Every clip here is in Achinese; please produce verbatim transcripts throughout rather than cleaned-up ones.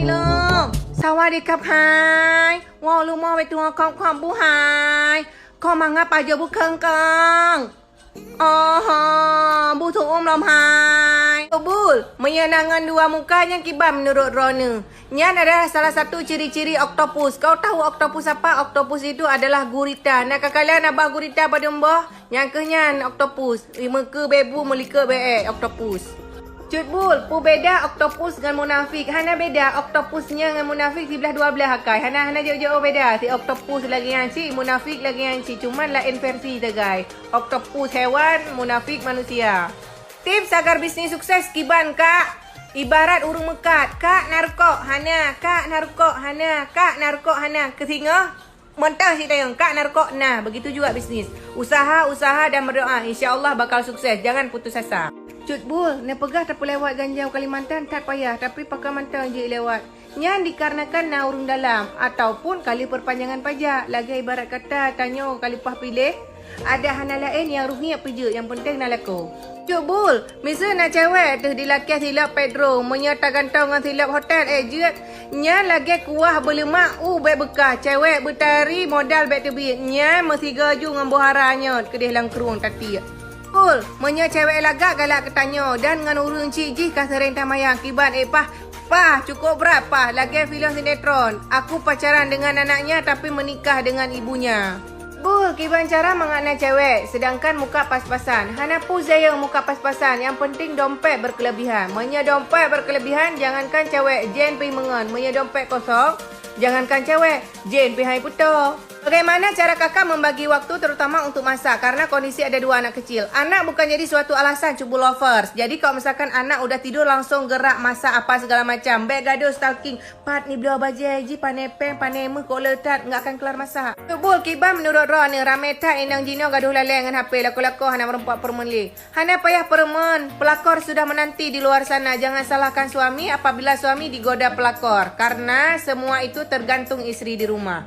Lom, sawadikap hai. Woe leumo beutueng kong-kong buhai. Kong mangat pajoh bukeng kong. Oho, bu tu'um lom hai. Bul, meunyoe na ngon dua muka nyan kiban meunurot droeneuh. Nyan adalah salah satu ciri-ciri oktopus. Kau tahu oktopus apa? Oktopus itu adalah gurita. Na kakala na bah gurita padum boh? Nyang keuh nyan oktopus. Meukeue bebu, meulikot bee oktopus. Cut Bul, peue beda oktopus ngon munafik? Hana beda, oktopus nyan ngon munafik siblaih dua blaih akai. Hana, hana jauh-jauh beda. Si oktopus lagèe nyan cit, munafik lagèe nyan cit. Cuman laén versi sagai. Oktopus hewan, munafik manusia. Tips agar bisnis sukses kiban, Kak. Ibarat ureueng meukat, Kak na rukok? Hana. Kak na rukok? Hana. Kak na rukok? Hana. Keu singoh, mantong cit tanyong, Kak na rukok? Na. Begitu juga bisnis. Usaha, usaha dan berdoa. Insya Allah bakal sukses. Jangan putus asa. Cut Bul, neupeugah tapeulewat ganjau Kalimantan that payah, tapi pakon mantong jeuet lewat. Nyan dikarenakan na ureueng dalam, ataupun ka lheueh perpanjangan pajak. Lagèe ibarat kata tanyoe ka leupah piléh, adak hana laén nyang ruh ngiek peujeuet, nyang peunteng na lakoe. Cut Bul, miseue na cewek teuh dilakèe silop Pedro, meunyoe tagantong ngon silop hotel ék jeuet, nyan lagèe kuah beuleumak u bèk beukah, cewek beutari modal bèk teubiet, nyan meusigoe ju ngon boh hara nyot keudeh lam krueng tatiek. Bul, meunyoe cewek lagak galak keu tanyoe dan ngon ureueng cit jih ka seuréng tamayang kiban ék pah, Pah, cukôp brat, Pah, lagèe filem sinetron. Aku pacaran dengan anaknya tapi menikah dengan ibunya. Bul, kiban cara mangat na cewek, sedangkan muka pas-pasan. Hana peue zayong muka pas-pasan, nyang penting dompet berkelebihan. Meunyoe dompet berkelebihan, jangankan cewek, jén pih meungon. Meunyoe dompet kosong, jangankan cewek, jén pih hai peutoe. Bagaimana cara kakak membagi waktu terutama untuk masak karena kondisi ada dua anak kecil? Anak bukan jadi suatu alasan, Cut Bul lovers. Jadi kalau misalkan anak udah tidur langsung gerak masak apa segala macam. Bèk gadoh stalking. Pat ni bloe bajèe jih, pané péng, pané meuh, kok le that, nggak akan kelar masak. Cut Bul, kiban meunurot droeneuh, ramé that inong jinoe gadoh lalée ngon H P, lakoe-lakoe hana meureumpok peurumeuen lé. Hana payah peurumeuen, pelakor sudah menanti di luar sana. Jangan salahkan suami apabila suami digoda pelakor, karena semua itu tergantung istri di rumah.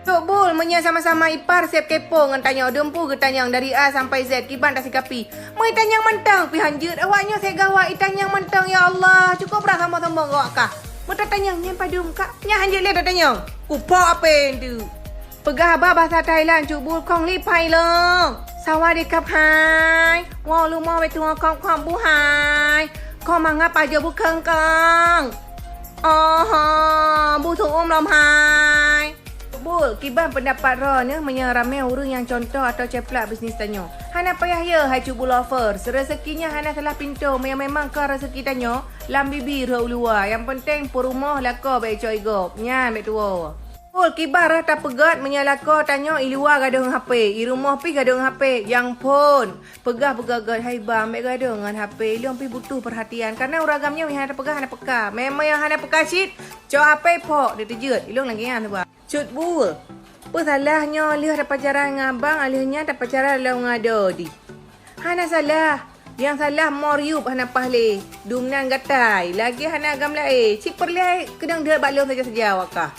Cut Bul, meunyoe sama-sama ipar seb kepo ngon tanyoe, dum peue geutanyong dari A sampai Z, kiban tasikapi. Meu itanyong mantong pih hanjeuet, awak nyoe seb gawat itanyong mantong, ya Allah, cukôp brat sombong-sombong gawak kah. Meu tatanyong nyan padum kak, nyan hanjeuet lé tatanyong. Kupok apé tu. Peugah haba basa Thailand, Cut Bul, kong li pai long. Sawadikap hai. Woe leumo beutueng kong-kong buhai. Kong mangat pajoh bukeng kong. Oho, bu tu'um lom hai. Bul, kiban peundapat droeneuh meunyoe ramé ureueng nyang cuntoh atawa ceuplak bisnis tanyoe? Hana payah yö, hai Cut Bul lovers. Reuzeki nyan hana salah pintoe, meunyoe memang ka reuzeki tanyoe, lam bibi rhot u luwa. Nyang penting peurumoh lakoe bèk icok i gob. Nyan bèk tuwoe. Bul, kiban rhah tapeugöt meunyoe lakoe tanyoe i luwa gadoh ngon H P, i rumoh pih gadoh ngon H P, nyang phôn. Peugah-peugah göt, hai bang, bèk gadoh ngon H P, ilôn pih butuh peurhatian. Karena ureueng agam nyoe hana tapeugah, hana peka. Memang nyang hana peka cit, cok H P phok, diteujeuet. Ilôn lagèe nyan, bang. Cut Bul, peue salah nyoe lheueh tapacaran ngon abang, lheueh nyan tapacaran lom ngon adoe dih? Hana salah. Nyang salah mor yup hana paih lé. Dum nan gatai, lagèe hana agam laén. Cit peureulèe keudong deuet bak lôn saja-saja awak kah.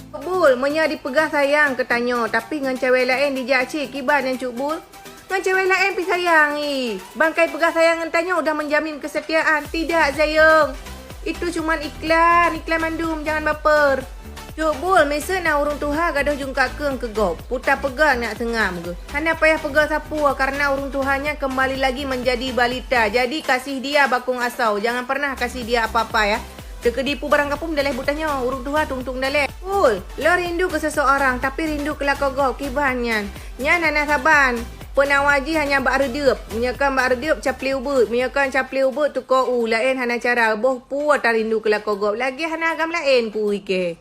Cut Bul, meunyoe dipeugah sayang keu tanyoe, tapi ngon cewek laén dijak cit, kiban nyan Cut Bul? Ngon cewek laén pih sayang, ih. Bangkai peugah sayang ngon tanyoe udah menjamin kesetiaan. Tidak, Zayong. Itu cuman iklan, iklan mandum, jangan baper. Cut Bul, miseue na ureueng tuha gadoh jungkat keueng keu gob. Peue tapeugah nak seungab geuh. Hana payah peugah sapeue, karena ureueng tuha nyan kembali lagi menjadi balita. Jadi, kasih dia bakong asau. Jangan pernah kasih dia apa-apa, ya. Teukeudi peue barang kapum daleh buta nyoe, ureueng tuha tung-tung daleh. Bul, lôn rindu keu seseorang, tapi rindu keu lakoe gob, kiban nyan. Nyan hana saban. Peunawa jih hanya bak reudeup. Meunyoe kon bak reudeup, caplé ubeut. Meunyoe kon caplé ubeut, tuko u. Laén hana cara. Boh peue tarindu keu lakoe gob. Lagèe hana agam laén peue ikée.